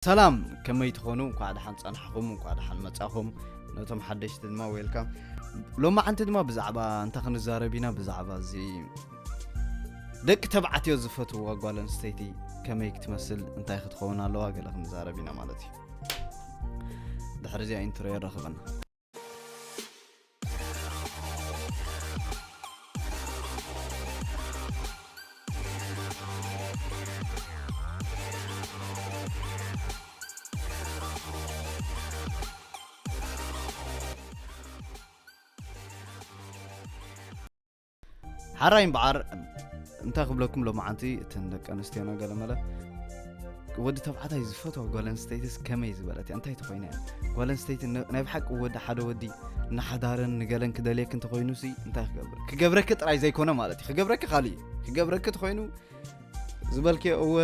ሰላም፣ ከመይ ትኾኑ? እንኳዕ ደሓን ጸናሕኹም፣ እንኳዕ ደሓን መጻኹም። ነቶም ሓደሽቲ ድማ ዌልካም። ሎማዓንቲ ድማ ብዛዕባ እንታይ ክንዛረብ ኢና? ብዛዕባ እዚ ደቂ ተባዕትዮ ዝፈትውዋ ጓል ኣንስተይቲ ከመይ ክትመስል፣ እንታይ ክትኸውን ኣለዋ፣ ገለ ክንዛረብ ኢና ማለት እዩ። ድሕሪ እዚኣ ኢንትሮ የራኽበና። ሓራይ እምበኣር እንታይ ክብለኩም፣ ሎማዓንቲ እተን ደቂ ኣንስትዮና ገለመለ ወዲ ተባዕታይ ዝፈትዋ ጓል ኣንስተይትስ ከመይ ዝበለት እያ? እንታይ ተኾይና እያ? ጓል ኣንስተይቲ ነ- ናይ ብሓቂ ወዲ፣ ሓደ ወዲ ንሓዳርን ንገለን ክደልየክ እንተኾይኑ ሲ እንታይ ክገብር? ክገብረኪ ጥራይ ዘይኮነ ማለት እዩ። ክገብረኪ ካልእ እዩ። ክገብረኪ ተኾይኑ ዝበልክዮ እወ፣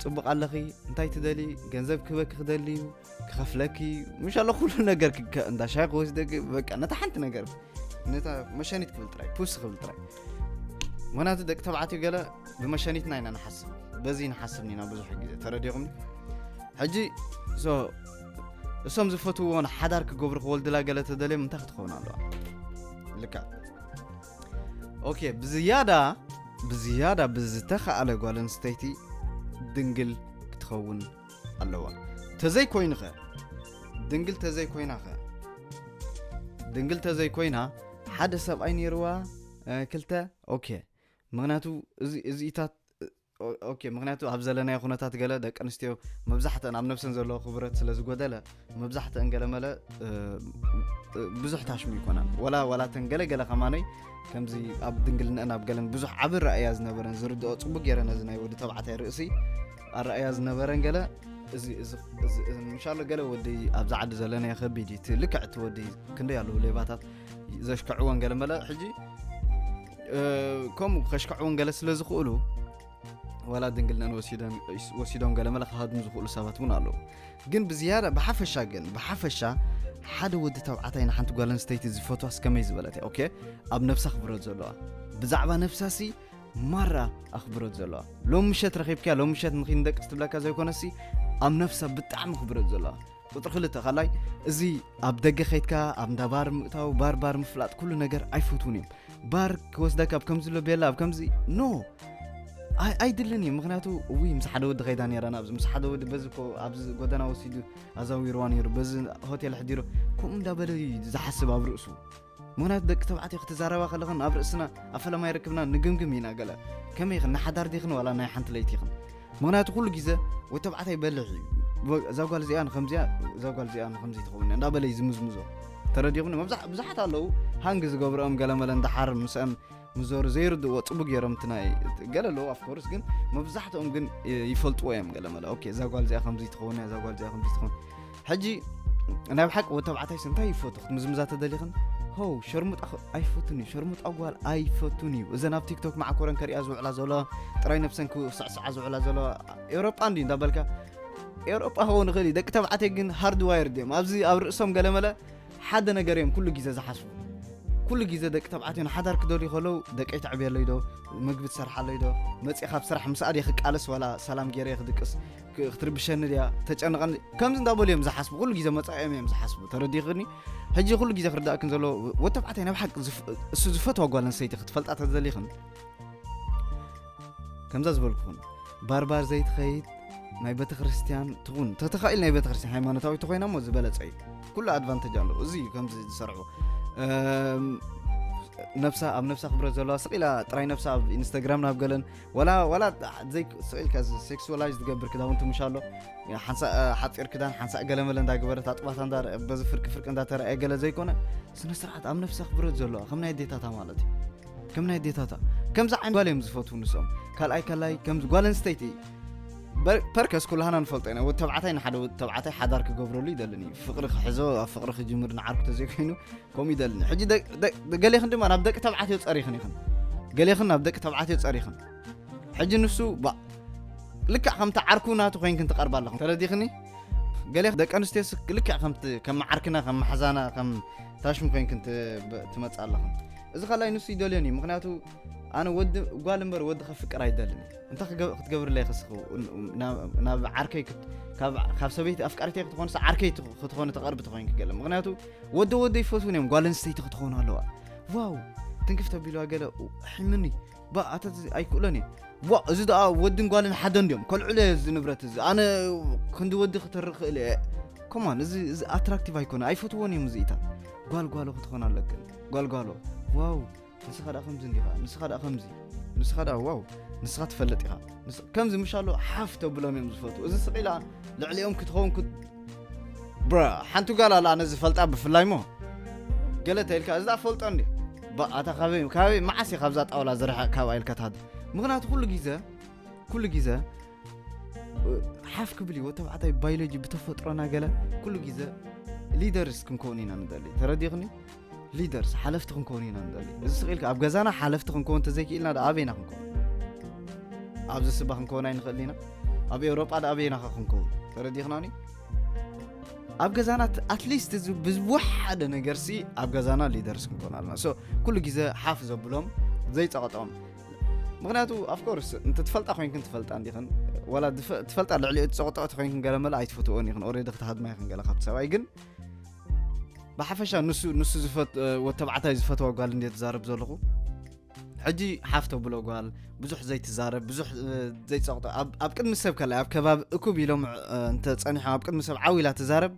ጽቡቕ ኣለኺ፣ እንታይ ትደሊ? ገንዘብ ክህበኪ ክደሊ እዩ፣ ክኸፍለኪ፣ ምሽ ኣሎ ኩሉ ነገር ክከ- እንዳ ሻይ ክወስደኪ፣ በቃ ነታ ሓንቲ ነገር፣ ነታ መሸኒት ክብል ጥራይ፣ ፑስ ክብል ጥራይ። ምኽንያቱ ደቂ ተባዕትዮ ገለ ብመሸኒትና ኢና ንሓስብ፣ በዚ ንሓስብ ኢና ብዙሕ ግዜ፣ ተረዲኹም? ሕጂ ሶ እሶም ዝፈትውዎ ሓዳር ክገብሩ ክወልድላ ገለ ተደልዮም እንታይ ክትኸውን ኣለዋ? ልካ ኦኬ፣ ብዝያዳ ብዝያዳ ብዝተኻእለ ጓል ኣንስተይቲ ድንግል ክትኸውን ኣለዋ። ተዘይኮይኑኸ? ድንግል ተዘይኮይናኸ? ድንግል ተዘይኮይና ሓደ ሰብኣይ ነይርዋ፣ እ፣ ክልተ፣ ኦኬ። ምኽንያቱ እዚ፣ እዚኢታት፣ እ፣ ኦ-፣ ኦኬ፣ ምኽንያቱ ኣብ ዘለናዮ ኩነታት ገለ ደቂ ኣንስትዮ መብዛሕተን ኣብ ነብሰን ዘለዎ ክብረት ስለ ዝጎደለ፣ መብዛሕተን ገለ መለ፣ እ፣ እ፣ ብዙሕ ታሽሙ ይኮናን። ወላ፣ ወላ ተን ገለ ገለ ከማነይ ከምዚ ኣብ ድንግልነአን ኣብ ገለን ብዙሕ ዓቢ ረኣያ ዝነበረን ዝርድኦ ጽቡቅ ገይረ ነዚ ናይ ወዲ ተባዕታይ ርእሲ ኣረኣያ ዝነበረን ገለ እዚ፣ እዚ፣ እዚ፣ እዚ፣ ምሻሎ ገለ ወዲ ኣብዛ ዓዲ ዘለናዮ ከቢድ እዩ። እቲ ልክዕ እቲ ወዲ ክንደይ ኣለዉ ሌባታት ዘሽክዕወን ገለ መለ ሕጂ፣ እ፣ ከምኡ ከሽክዕወን ገለ ስለ ዝኽእሉ፣ ዋላ ድንግልነን ወሲደን፣ ወሲዶም ገለ መለ ክሃድሙ ዝኽእሉ ሰባት እውን ኣለዉ። ግን ብዝያዳ ብሓፈሻ ግን፣ ብሓፈሻ ሓደ ወዲ ተባዕታይ ንሓንቲ ጓል ኣንስተይቲ ዝፈትዋስ ከመይ ዝበለት እያ? ኦኬ፣ ኣብ ነብሳ ኣኽብሮት ዘለዋ፣ ብዛዕባ ነብሳሲ ማራ ኣኽብሮት ዘለዋ። ሎም ምሸት ረኺብካያ፣ ሎም ምሸት ንኺንደቅስ ትብለካ ዘይኮነሲ፣ ኣብ ነብሳ ብጣዕሚ ኣኽብሮት ዘለዋ። ቁጽሪ ክልተ፣ ካልኣይ፣ እዚ ኣብ ደገ ኸይድካ ኣብ እንዳ ባር ምእታው፣ ባር ባር ምፍላጥ፣ ኩሉ ነገር ኣይፈትዉን እዮም። ባር ክወስደካ ኣብ ከምዚ ኣሎ ቤላ፣ ኣብ ከምዚ፣ ኖ። ኣይ-፣ ኣይድልን እዩ። ምኽንያቱ፣ እውይ፣ ምስ ሓደ ወዲ ኸይዳ ነይራ ናብዚ፣ ምስ ሓደ ወዲ በዚ እኮ ኣብዚ ጎደና ወሲዱ ኣዛዊርዋ ነይሩ፣ በዚ ሆቴል ኣሕዲሩ፣ ከምኡ እንዳበለ እዩ ዝሓስብ ኣብ ርእሱ። ምኽንያቱ፣ ደቂ ተባዕትዮ ክትዛረባ ከለኽን ኣብ ርእስና ኣፈለማ ይረክብና፣ ንግምግም ኢና ገለ። ከመይ ኢኽን፣ ንሓዳር ዲኽን ዋላ ናይ ሓንቲ ለይቲ ኢኽን? ምኽንያቱ፣ ኩሉ ግዜ ወዲ ተባዕታይ በልሕ እዩ። ወ-፣ እዛ ጓል እዚኣ ንኸምዚኣ፣ እዛ ጓል እዚኣ ንኸምዚ ትኸውን እያ እንዳበለ እዩ ዝምዝምዞ። ተረዲኹኒ? መብዛሕ-፣ ብዙሓት ኣለዉ፣ ሃንግ ዝገብርኦም ገለ መለ እንዳሓር ምስአን ምዞሩ ዘይርድእዎ ጽቡቅ ገይሮም እቲ ናይ ገለ ኣለዉ፣ of course፣ ግን መብዛሕትኦም ግን ይ-፣ ይፈልጥዎ እዮም ገለ መለ። ኦኬ፣ እዛ ጓል እዚኣ ከምዚ ትኸውን እያ፣ እዛ ጓል እዚኣ ከምዚ ትኸውን። ሕጂ ናይ ብሓቂ ወዲ ተባዕታይስ እንታይ ይፈቱ ክትምዝምዛ ተደሊኽን? ሆው፣ ሸርሙጣ ኸ-፣ ኣይፈቱን እዩ፣ ሸርሙጣ ጓል ኣይፈቱን እዩ። እዘን ኣብ ቲክቶክ መዓኮረን ከሪኣ ዝውዕላ ዘለዋ፣ ጥራይ ነብሰን ክስዕስዓ ዝውዕላ ዘለዋ፣ ኤውሮጳ እንድዩ እንዳበልካ፣ ኤውሮጳ ክኸውን ይኽእል እዩ። ደቂ ተባዕትዮ ግን ሃርድ ዋየርድ እዮም። ኣብዚ ኣብ ርእሶም ገለ መለ ሓደ ነገር እዮም ኩሉ ግዜ ዝሓስቡ። ኩሉ ግዜ ደቂ ተባዕትዮ ንሓዳር ክደልዩ ከለዉ፣ ደቀይ ተዕብየለይ ዶ፣ ምግቢ ትሰርሓለይ ዶ፣ መጺኣ ካብ ስራሕ ምስኣ ድየ ክቃለስ ዋላ ሰላም ገይረ ክድቅስ፣ ክ-፣ ክትርብሸኒ ድያ፣ ተጨንቐኒ፣ ከምዚ እንዳበሉ እዮም ዝሓስቡ። ኩሉ ግዜ መጻኢኦም እዮም ዝሓስቡ። ተረዲእክኒ? ሕጂ ኩሉ ግዜ ክርዳእክን ዘለዎ፣ ወዲ ተባዕታይ ናይ ብሓቂ ዝፍ-፣ እሱ ዝፈትዋ ጓል ኣንስተይቲ ክትፈልጣ ተደሊኽን፣ ከምዛ ዝበልኩኹን፣ ባርባር ዘይትኸይድ ናይ ቤተክርስትያን ትኹን፣ ተተኻኢል ናይ ቤተክርስትያን ሃይማኖታዊ ተኾይና እሞ ዝበለጸ እዩ። ኩሉ ኣድቫንቴጅ ኣለዎ። እዚ እዩ ከምዚ ዝሰርሑ። እም፣ ነብሳ፣ ኣብ ነብሳ ክብረት ዘለዋ ስቕ ኢላ ጥራይ ነብሳ ኣብ ኢንስታግራም ናብ ገለን፣ ዋላ፣ ዋላ ዘይ-፣ ስቕ ኢልካ እዚ ሴክሱዋላይዝ ዝገብር ክዳውንቲ ምሽ ኣሎ። ሓንሳእ፣ እ፣ ሓጺር ክዳን፣ ሓንሳእ ገለመለ እንዳገበረት፣ ኣጥባታ እንዳ-፣ በዚ ፍርቂ ፍርቂ እንዳተረኣየ ገለ ዘይኮነ፣ ስነ ስርዓት ኣብ ነብሳ ክብረት ዘለዋ፣ ከም ናይ ኣዴታታ ማለት እዩ። ከም ናይ ኣዴታታ። ከምዚ ዓይነት ጓል እዮም ዝፈትዉ ንሶም። ካልኣይ፣ ካልኣይ፣ ከምዚ ጓል ኣንስተይቲ፣ በር-፣ ፐርከስ ኩላህና ንፈልጦ ኢና። ወዲ ተባዕታይ ንሓደ ወዲ ተባዕታይ ሓዳር ክገብረሉ ይደልን እዩ። ፍቕሪ ክሕዞ፣ ኣብ ፍቕሪ ክጅምር ንዓርኩ ተዘይኮይኑ፣ ከምኡ ይደልን እዩ። ሕጂ ደ-፣ ደ-፣ ገሌኽን ድማ ናብ ደቂ ተባዕትዮ ጸሪኽን ኢኽን። ገሌኽን ናብ ደቂ ተባዕትዮ ጸሪኽን። ሕጂ ንሱ ባ-፣ ልክዕ ከምቲ ዓርኩ ናቱ ኮይንክን ትቐርባ ኣለኽን። ተረዲኽኒ? ገሌ ደቂ ኣንስትዮስ ልክዕ ከምቲ፣ ከም ዓርክና፣ ከም መሓዛና፣ ከም ታሽሙ ኮይንክን ት-፣ ብ-፣ ትመጻ ኣለኽን። እዚ ካልኣይ ንሱ ይደልዮን እዩ። ምኽንያቱ ኣነ ወዲ ጓል እምበር ወዲ ከፍቅር ኣይደልን እየ። እንታይ ክገብ- ክትገብርለይ ክስኹ ናብ ዓርከይ ክት- ካብ ካብ ሰበይቲ ኣፍቃሪተይ ክትኾንስ ዓርከይ ትኽ- ክትኾን ተቐርቢ ተኾይንኪ ገለ ምክንያቱ ወዲ ወዲ ይፈትውን እዮም። ጓል ኣንስተይቲ ክትኾኑ ኣለዋ። ዋው ትንክፍ ተቢልዋ ገለ ሒምኒ ባ ኣታ እዚ ኣይክእሎን እየ። ዋ እዚ ደኣ ወድን ጓልን ሓደ እንዲዮም ከልዕሎ እየ እዚ ንብረት እዚ ኣነ ክንዲ ወዲ ክትርእ ክእል እየ። ኮማን እዚ እዚ ኣትራክቲቭ ኣይኮነ ኣይፈትዎን እዮም እዚኢታት። ጓል ጓሎ ክትኾን ኣለክን ጓል ጓሎ። ዋው ንስኻ ደኣ ከምዚ እንዲኻ ንስኻ ደኣ ከምዚ ንስኻ ደኣ ዋው ንስኻ ትፈልጥ ኢኻ። ንስ- ከምዚ ምሽ ኣሎ ሓፍ ተብሎም እዮም ዝፈትዉ። እዚ ስቕ ኢላ ልዕሊኦም ክትኸውን ክት- ብራ ሓንቲ ጓል ኣላ ኣነ ዝፈልጣ ብፍላይ ሞ ገለ ተይልካ እዚ ፈልጦ እንዲ ኣታ ካበይ ካበይ መዓስ እየ ካብዛ ጣውላ ዝረሓቅ ካብ ኣይልካ ትሃድ። ምክንያቱ ኩሉ ግዜ ኩሉ ግዜ ሓፍ ክብል እዩ ተባዕታይ ባዮሎጂ ብተፈጥሮና ገለ ኩሉ ግዜ ሊደርስ ክንከውን ኢና ንደሊ። ተረዲኽኒ? ሊደርስ ሓለፍቲ ክንከውን ኢና ንደሊ። እዚ ስቕ ኢልካ ኣብ ገዛና ሓለፍቲ ክንከውን ተዘይክኢልና ዳ ኣበይና ክንከውን? ኣብዚ ስባ ክንከውን ኣይንኽእል ኢና። ኣብ ኤውሮጳ ዳ ኣበይና ኸ ክንከውን? ተረዲኽናኒ? ኣብ ገዛና ኣትሊስት እዚ ብዝወሓደ ነገርሲ ኣብ ገዛና ሊደርስ ክንኮን ኣለና። ሶ ኩሉ ግዜ ሓፍ ዘብሎም ዘይፀቐጦም ምክንያቱ ኣፍኮርስ እንተ ትፈልጣ ኮይንክን ትፈልጣ እንዲኽን ዋላ ትፈልጣ ልዕሊ እቲ ፀቕጦ እቲ ኮይንክን ገለ መለ ኣይትፈትዎን ኢኽን ኦሬዲ ክትሃድማ ኢኽን ገለ ካብቲ ሰብኣይ ግን ብሓፈሻ ንሱ ንሱ ዝፈት ወተባዕታይ ዝፈትዋ ጓል እንደ ትዛረብ ዘለኹ ሕጂ ሓፍ ተብሎ ጓል ብዙሕ ዘይትዛረብ ብዙሕ ዘይፀቕጦ ኣብ ቅድሚ ሰብ ከላይ ኣብ ከባቢ እኩብ ኢሎም እንተ ፀኒሖም ኣብ ቅድሚ ሰብ ዓው ኢላ ትዛረብ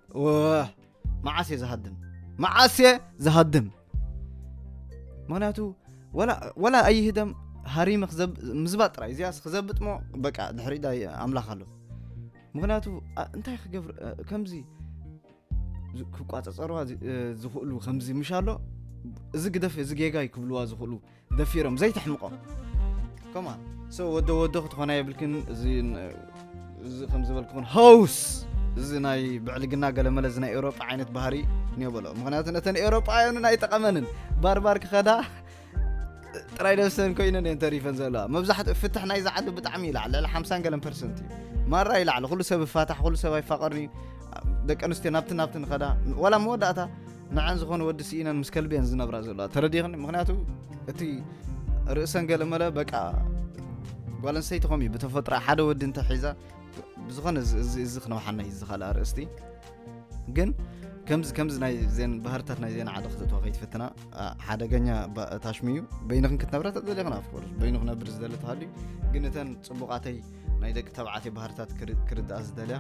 መዓስ እየ ዝሃድም መዓስ እየ ዝሃድም ምክንያቱ ወላ ኣይህደም ሃሪመ ምዝባጥ ጥራይ እዚኣስ ክዘብጥ ሞ በቃ ድሕሪ ኣምላኽ ኣሎ ምክንያቱ እንታይ ክገብር ከምዚ ክቋፀፀርዋ ዝኽእሉ ከምዚ ምሽ ኣሎ እዚ ግደፍ እዚ ጌጋ ክብልዋ ዝኽእሉ ደፊሮም ዘይተሕምቆ ከማ ሰው ወደ ወደ ክትኾና የብልክን እዚ ከም ዝበልክኹን ሃውስ እዚ ናይ ብዕልግና ገለመለ እዚ ናይ ኤውሮጳ ዓይነት ባህሪ ንዮ በሎ ምክንያቱ ነተን ኤውሮጳውያንን ኣይጠቐመንን ባርባር ክኸዳ ጥራይ ነብሰን ኮይነን እየን ተሪፈን ዘለዋ መብዛሕትኡ ፍትሕ ናይ ዝዓዱ ብጣዕሚ ይላዕ ልዕሊ ሓምሳን ገለን ፐርሰንት እዩ ማራ ይላዕሊ ኩሉ ሰብ ይፋታሕ ኩሉ ሰብ ኣይፋቀርን እዩ ደቂ ኣንስትዮ ናብቲ ናብቲ ንኸዳ ዋላ መወዳእታ ንዐን ዝኾነ ወዲ ስኢነን ምስ ከልቢ እየን ዝነብራ ዘለዋ ተረዲኽኒ ምክንያቱ እቲ ርእሰን ገለመለ በቃ ጓል ኣንስተይቲ ከምኡ እዩ ብተፈጥሮ ሓደ ወዲ እንተ ሒዛ ብዝኾነ እዚ ክነውሓና እዩ ዝኻል ኣርእስቲ ግን ከምዚ ከምዚ ናይ ዜን ባህርታት ናይ ዜና ዓደ ክትእትዋ ከይትፍትና ሓደገኛ ታሽሚ እዩ በይንኽን ክትነብራ ተደሊኽን ኣፍኮርስ በይኑ ክነብር ዝደለ ተሃልዩ ግን እተን ፅቡቃተይ ናይ ደቂ ተባዕትዮ ባህርታት ክርዳኣ ዝደልያ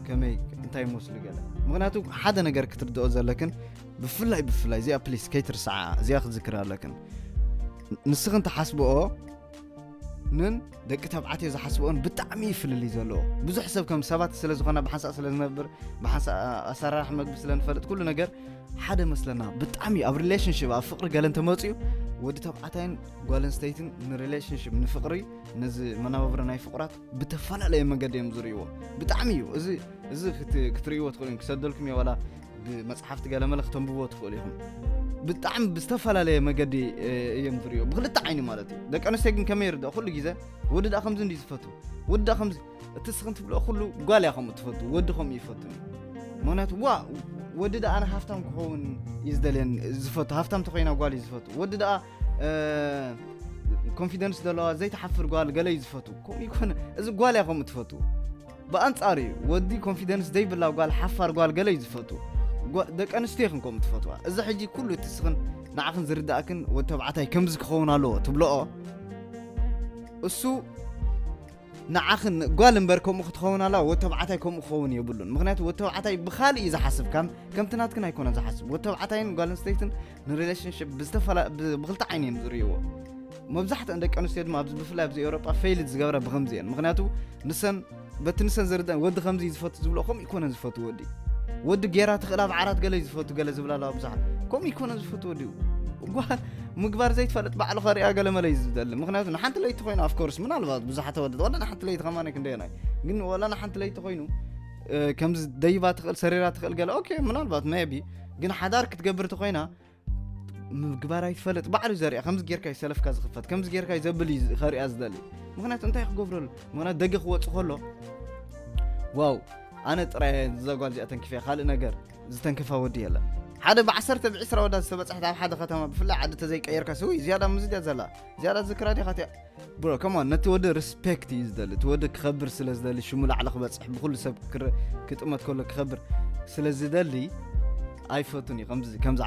ከመይ እንታይ ይመስሉ ገለ ምክንያቱ ሓደ ነገር ክትርድኦ ዘለክን ብፍላይ ብፍላይ እዚኣ ፕሊስ ከይትርስዓ እዚኣ ክትዝክር ኣለክን ንስኽን ትሓስብኦ ንን ደቂ ተባዕትዮ ዝሓስብኦን ብጣዕሚ እዩ ፍልልይ ዘለዎ ብዙሕ ሰብ ከም ሰባት ስለ ዝኾና ብሓንሳእ ስለ ዝነብር ብሓንሳእ ኣሰራርሕ መግቢ ስለ ንፈልጥ ኩሉ ነገር ሓደ መስለና ብጣዕሚ ኣብ ሪሌሽንሽፕ ኣብ ፍቅሪ ገለ እንተመፅዩ ወዲ ተባዕታይን ጓል ኣንስተይትን ንሪሌሽንሽፕ ንፍቅሪ ነዚ መናባብሮ ናይ ፍቁራት ብተፈላለየ መንገዲ እዮም ዝርእይዎ ብጣዕሚ እዩ እዚ እዚ ክትርእይዎ ትኽእሉ እዮም ክሰደልኩም እየ ዋላ ብመፅሓፍቲ ገለመለ ክተንብብዎ ትኽእሉ ኢኹም ብጣዕሚ ብዝተፈላለየ መገዲ እዮም ዝርእዮ ብክልተ ዓይኒ ማለት እዩ ደቂ ኣንስትዮ ግን ከመይ ይርዳእ ኩሉ ግዜ ወዲ ዳ ከምዚ እንዲ ዝፈቱ ወዲ ዳ ከምዚ እቲ ስኽን ትብልኦ ኩሉ ጓል እያ ከምኡ ትፈቱ ወዲ ከምኡ ይፈቱ ምክንያቱ ዋ ወዲ ዳ ኣነ ሃፍታም ክኸውን እዩ ዝደልየን ዝፈቱ ሃፍታም ተኮይና ጓል እዩ ዝፈቱ ወዲ ዳ ኮንፊደንስ ዘለዋ ዘይተሓፍር ጓል ገለ እዩ ዝፈቱ ከምኡ ይኮነ እዚ ጓል እያ ከምኡ ትፈቱ ብኣንጻሩ እዩ ወዲ ኮንፊደንስ ዘይብላ ጓል ሓፋር ጓል ገለ እዩ ዝፈቱ ደቂ ኣንስትዮ ይኽን ከምኡ ትፈትዋ እዚ ሕጂ ኩሉ እቲ ስኽን ንዓኽን ዝርዳእክን ወዲ ተባዕታይ ከምዚ ክኸውን ኣለዎ ትብልኦ እሱ ንዓኽን ጓል እምበር ከምኡ ክትኸውን ኣላ ወዲ ተባዕታይ ከምኡ ክኸውን የብሉን ምክንያቱ ወዲ ተባዕታይ ብኻልእ እዩ ዝሓስብ ከም ከምቲ ናትክን ኣይኮነን ዝሓስብ ወዲ ተባዕታይን ጓል ኣንስተይትን ንሪሌሽንሽፕ ብዝተፈላ ብክልተ ዓይኒ እዮም ዝርእይዎ መብዛሕትአን ደቂ ኣንስትዮ ድማ ኣብዚ ብፍላይ ኣብዚ ኤውሮጳ ፌይልድ ዝገብራ ብከምዚ እየን ምክንያቱ ንሰን በቲ ንሰን ዝርደን ወዲ ከምዚ ዝፈቱ ዝብሎ ከምኡ ይኮነን ዝፈቱ ወዲ ወዲ ጌራ ትኽእል ኣብ ዓራት ገለ ዝፈቱ ገለ ዝብላ ኣለዋ ብዙሓት ከምኡ ይኮነን ዝፈቱ ወዲ ምግባር ዘይትፈልጥ ባዕሉ ከሪኣ ገለ መለ እዩ ዝደሊ ምክንያቱ ንሓንቲ ለይቲ ኮይኑ ኣፍኮርስ ምናልባት ብዙሓት ተወደድ ወላ ንሓንቲ ለይቲ ከማነ ክንደየናይ ግን ወላ ንሓንቲ ለይቲ ኮይኑ ከምዚ ደይባ ትኽእል ሰሪራ ትኽእል ገለ ኦኬ ምናልባት ሜቢ ግን ሓዳር ክትገብር ተኮይና ምግባር ኣይትፈልጥ ባዕሉ ዘሪኣ ከምዚ ጌርካ ሰለፍካ ዝኽፈት ከምዚ ጌርካ ዘብል እዩ ከሪኣ ዝደሊ ምክንያቱ እንታይ ክገብረሉ ምክንያቱ ደገ ክወፅ ከሎ ዋው ኣነ ጥራይ እዛ ጓል እዚኣ ተንኪፈ ካልእ ነገር ዝተንከፋ ወዲ የለን ሓደ ብዓሰርተ ብዕስራ ወዳ ዝተበፅሐት ኣብ ሓደ ከተማ ብፍላይ ዓዲ ተዘይቀየርካ ስዊ ዝያዳ ምዚ ድያ ዘላ ዝያዳ ዝክራ ዲኻ ትያ ብሮ ከማ ነቲ ወዲ ሪስፔክት እዩ ዝደሊ እቲ ወዲ ክኸብር ስለ ዝደሊ ሽሙ ላዕሊ ክበፅሕ ብኩሉ ሰብ ክጥመት ከሎ ክኸብር ስለ ዝደሊ ኣይፈቱን እዩ ከምዚ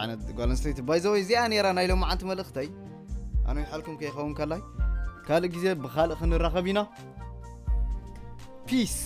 ዓይነት ጓል ኣንስተይቲ ባይዘወይ እዚኣ ነራ ናይ ሎማዓንቲ መልእኽተይ ኣነ ይሓልኩም ከይኸውን ከላይ ካልእ ግዜ ብካልእ ክንራኸብ ኢና ፒስ